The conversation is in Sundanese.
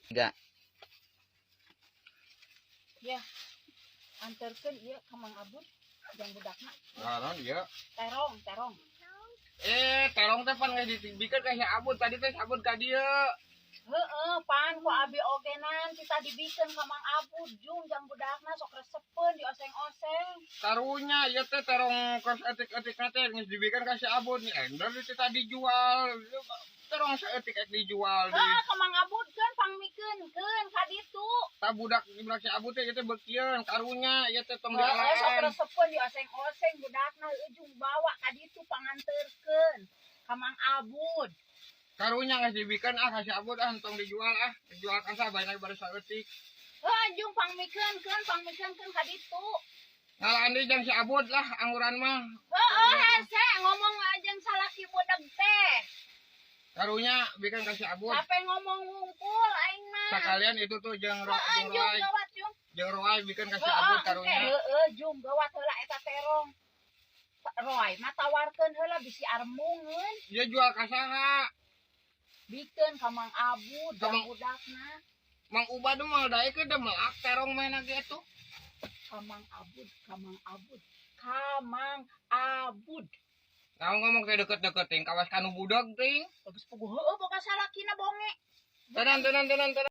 Tiga. Ya. Anterkeun ieu ka Mang Abud jang budakna. Nah, iya. Terong, terong. Eh, terong teh pan geus dibikeun ka si Abud tadi teh, si Abud ka dieu. Heeh, pan ku abi oge nanti tadi bikeun ka Mang Abud jung jang budakna sok resepeun dioseng-oseng. Karunya ieu teh terong kos etik-etik teh geus dibikeun ka si Abud nih. Ender itu tadi dijual. Terong saeutik ek dijual di. Heeh, ka Mang Abud keun pangmikeun keun ka ditu. Ta budak budak si Abud teh ieu teh beukieun karunya ieu teh tong Heeh, sok dialaan. Resepeun dioseng-oseng budakna ujung bawa ka ditu panganterkeun ka Mang Abud. Karunya geus dibikeun ah ka si Abud ah, tong dijual ah. Dijual ka saha banyak baru saeutik. Heeh, jung pangmikeun keun pangmikeun keun ka ditu. Ngalaan deui jang si Abud lah angguran mah. Heeh, hese ngomong jeung salaki budak teh. Karunya bikeun ka si Abud. Sampai ngomong wungkul aing mah. Sekalian itu tuh jeung Heeh, jeung jung roai. Gawat jung. Jeung roai bikeun ka si Heeh, Abud karunya. Heeh, jung gawat heula eta terong. Roy mah tawarkeun heula bisi armungeun. Dia jual ka saha? Bikeun ka Mang Abud Ka jang budakna. Mang Ubad mah daekeun da melak terong mana ge tuh. Ka Mang Abud, ka Mang Abud. Ka Mang Abud. Nah, ngomong teh deket-deket ting kawas kanu budak ting. Bagus puguh heueuh boga salakina bonge. Tenan tenan tenan tenan.